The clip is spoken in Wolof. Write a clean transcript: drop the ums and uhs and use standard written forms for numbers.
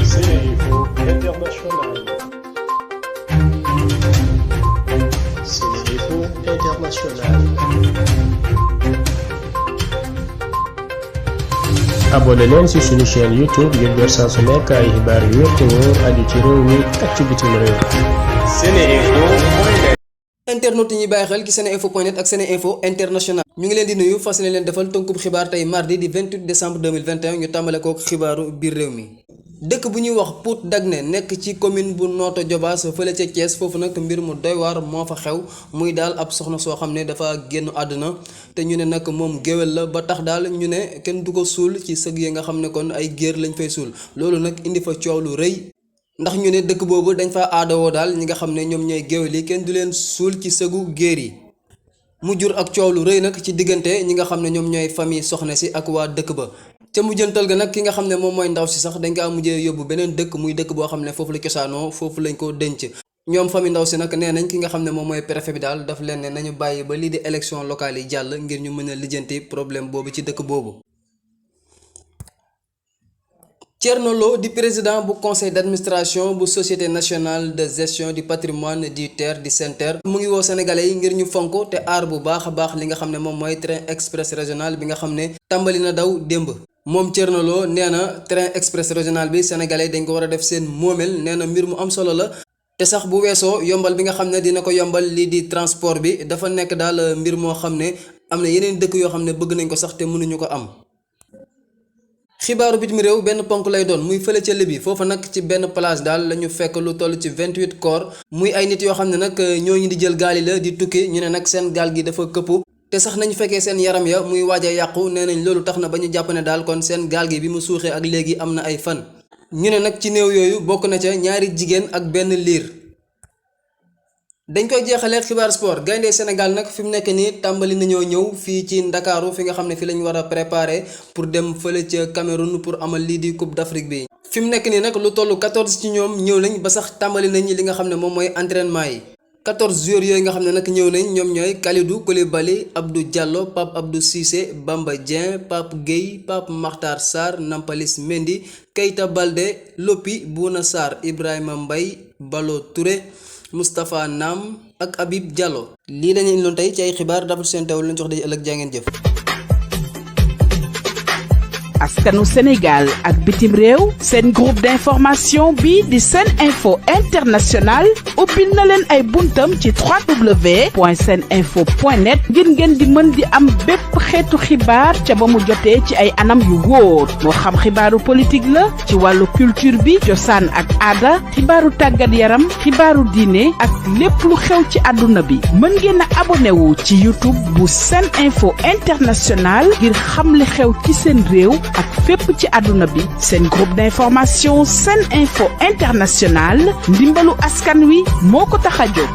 Sénéinfo International. Sénéinfo International. abonné leen ci suñu chaîne YouTube ngir jot saa su nekk ay xibaar yu wér te wóor aju ci réew mi ak ci bitim réew. Sénéinfo. internet yi ñuy bàyyi xel ci seneinfo.net ak Seneinfo International ñu ngi leen di nuyu fas leen defal tënkub xibaar tey mardi di 28 décembre 2021 ñu tàmbale kook xibaaru biir réew mi. dëkk bu ñuy wax Pout Dagné nekk ci commune bu Notto Diobass fële ca Thiès foofu nag mbir mu doy waar moo fa xew muy daal ab soxna soo xam ne dafa génn àdduna te ñu ne nag moom géwél la ba tax daal ñu ne kenn du ko suul ci sëg yi nga xam ne kon ay géer lañ fay suul loolu nag indi fa coow lu rëy. ndax ñu ne dëkk boobu dañ fa aadawoo daal ñi nga xam ne ñoom ñooy géwél yi kenn du leen suul ci sëgu géer yi mu jur ak coow lu rëy nag ci diggante ñi nga xam ne ñoom ñooy famille soxna si ak waa dëkk ba ca mujjantal ga nag ki nga xam ne moom mooy ndaw si sax dañ kaa mujjee yóbbu beneen dëkk muy dëkk boo xam ne foofu la cosaanoo foofu lañ ko denc ñoom famille ndaw si nag nee nañ ki nga xam ne moom mooy préfet bi daal daf leen ne nañu bàyyi ba lii di élection locale yi jàll ngir ñu mën a lijjanti problème boobu ci dëkk boobu. Thierno Lo di président bu conseil d'administration bu société nationale de gestion du patrimoine du TER di SENTER mu ngi woo sénégalais yi ngir ñu fonk te aar bu baax a baax li nga xam ne moom mooy train express régional bi nga xam ne tàmbali na daw démb. moom Thierno Lo nee na train express régional bi sénégalais dañ ko war a def seen moomeel nee na mbir mu am solo la te sax bu weesoo yombal bi nga xam ne dina ko yombal lii di transport bi dafa nekk daal mbir moo xam ne am na yeneen dëkk yoo xam ne bëgg nañ ko sax te mënuñu ko am. xibaaru bitim réew benn ponk lay doon muy fële ca Libye foofa nag ci benn plage daal la ñu fekk lu toll ci 28 corps muy ay nit yoo xam ne nag ñooñu di jël gaal yi la di tukki ñu ne nag seen gaal gi dafa këppu te sax nañu fekkee seen yaram ya muy waaj a yàqu nee nañ loolu tax na ba ñu jàpp ne daal kon seen gaal gi bi mu suuxee ak léegi am na ay fan ñu ne nag ci néew yooyu bokk na ca ñaari jigéen ak benn liir. dañ koy jeexalee xibaar sport gaynde Sénégal nag fi mu nekk nii tàmbali nañoo ñëw fii ci Ndakaaru fi nga xam ne fi lañ war a préparer pour dem fële ca Cameroun pour amal lii di Coupe d'Afrique bi. fi mu nekk nii nag lu toll 14 ci ñoom ñëw nañ ba sax tàmbali nañ li nga xam ne moom mooy entraînement yi 14 joueurs yooyu nga xam ne nag ñëw nañ ñoom ñooy Kalidou Koulibaly Abdou Diallo Pape Abdou Cissé Bamba Dieng Pape Gueye Pape Makhtar Sarr Nampalys Mendy Keita Baldé Lopi Bouna Sarr Ibrahima Mbaye Balo Touré Moustapha Nam ak Habib Diallo lii lañu indiloon tey ci ay xibaar dafa seen taw lañ jox dañu ëllëg jaa ngeen jëf. askanu Sénégal ak bitim réew seen groupe d'information bi di Seneinfo International ubbil na leen ay buntam ci www.seninfo.net ngir ngeen di mën di am bépp xeetu xibaar ca ba mu jotee ci ay anam yu wóor moo xam xibaaru politique la ci wàllu culture bi cosaan ak aada xibaaru tàggat yaram xibaaru diine ak lépp lu xew ci àdduna bi mën ngeen a abonné wu ci YouTube bu Seneinfo International ngir xam li xew ci seen réew ak fépp ci àdduna bi seen groupe d'information Seneinfo International ndimbalu askan wi moo ko tax a jóg.